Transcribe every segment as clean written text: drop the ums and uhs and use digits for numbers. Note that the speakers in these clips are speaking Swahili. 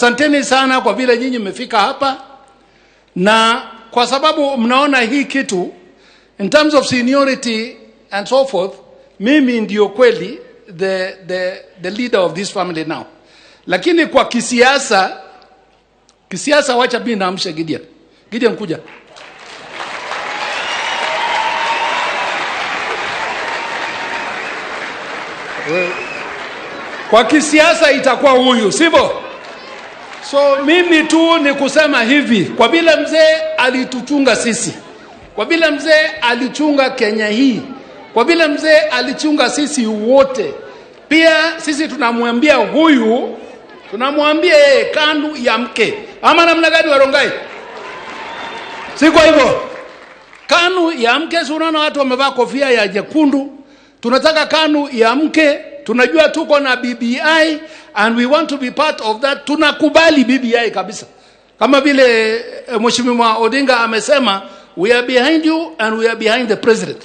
Asanteni sana kwa vile nyinyi mmefika hapa, na kwa sababu mnaona hii kitu in terms of seniority and so forth, mimi ndio kweli the leader of this family now, lakini kwa kisiasa, kisiasa, wacha mimi naamshe Gideon. Gideon, kuja. Kwa kisiasa itakuwa huyu, sivyo? So mimi tu ni kusema hivi, kwa vile mzee alituchunga sisi, kwa vile mzee alichunga Kenya hii, kwa vile mzee alichunga sisi wote, pia sisi tunamwambia huyu, tunamwambia yeye KANU ya mke, ama namna gani, Warongai? Si kwa hivyo KANU ya mke, si unaona watu wamevaa kofia ya jekundu. Tunataka KANU ya mke. Tunajua tuko na BBI and we want to be part of that. Tunakubali BBI kabisa, kama vile Mheshimiwa Odinga amesema, we are behind you and we are behind the president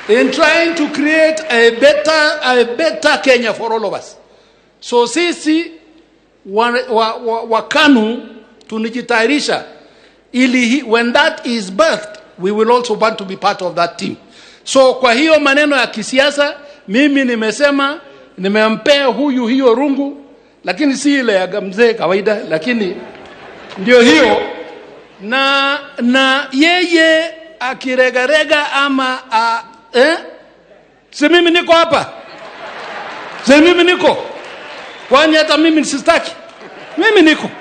in trying to create a better Kenya for all of us. So sisi wa KANU tunajitayarisha ili when that is birthed, we will also want to be part of that team. So kwa hiyo maneno ya kisiasa mimi nimesema nimempea huyu hiyo rungu, lakini si ile ya mzee kawaida, lakini ndio hiyo, na yeye akiregarega ama eh? Si mimi niko hapa, si mimi niko, kwani hata mimi sistaki, mimi niko.